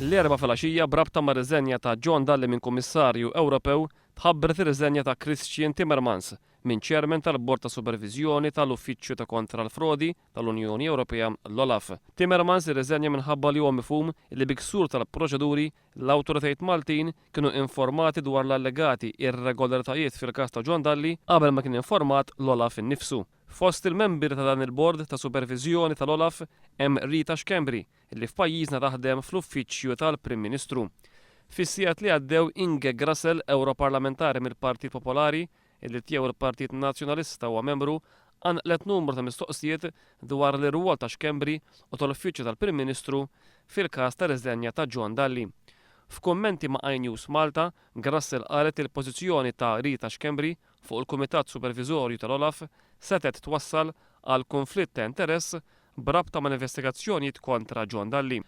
L-Erbgħa filgħaxija b'rabta mar-riżenja ta' John Dalli minn Kummissarju Ewropew tħabbret ir-riżenja ta' Christian Timmermans minn Chairman tal-Bord ta' Superviżjoni tal-Uffiċċju ta' Kontra l-Frodi tal-Unjoni Ewropea, l-OLAF. Timmermans irriżenja minħabba li huwa mifhum li bi ksur tal-proċeduri l-awtoritajiet Maltin kienu informati dwar l-allegati irregolaritajiet fil-każ ta' John Dalli qabel ma kien informat l-OLAF innifsu. Fost il-membri ta' dan il-Bord ta' Superviżjoni tal-OLAF hemm Rita Schembri, li f'pajjiżna taħdem fl-Uffiċċju tal-Prim Ministru. Fis-sigħat li għaddew Inge Grassel, Ewroparlamentari mill-Partit Popolari, li tiegħu l-Partit Nazzjonalista huwa membru, qanqlet numru ta' mistoqsijiet dwar l-irwol ta' Schembri u tal-Uffiċċju tal-Prim Ministru fil-każ tar-riżenja ta' John Dalli. F'kummenti ma' iNews Malta, Grassel qalet li l-pożizzjoni ta' Rita Schembri fuq il-Kumitat Superviżorju tal-OLAF setgħet twassal għal kunflitt ta' interess b'rabta mal-investigazzjonijiet kontra John Dalli.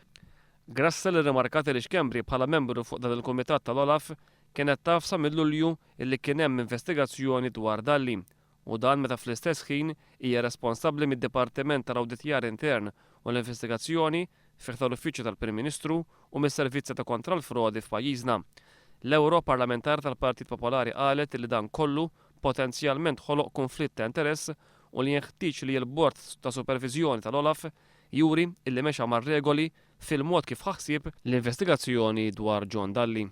Grassel irrimarkat li Schembri bħala membru fuq dan il-kumitat tal-OLAF kienet taf sa minn Lulju illi kien hemm investigazzjoni dwar Dalli u dan meta fl-istess ħin hija responsabbli mid-Dipartiment tal-Awditjar Intern u l-Investigazzjoni fi ħdan l-Uffiċċju tal-Prim Ministru u mis-Servizzi ta' Kontra l-Frodi f'pajjiżna. L-Ewroparlamentar tal-Partit Popolari qalet li dan kollu potenzjalment ħoloq kunflitt ta' interess u li jenħtieġ li l-Bord ta' Superviżjoni tal-OLAF juri illi mexa mar-regoli fil-mod kif ħa ħsieb l-investigazzjoni dwar John Dalli.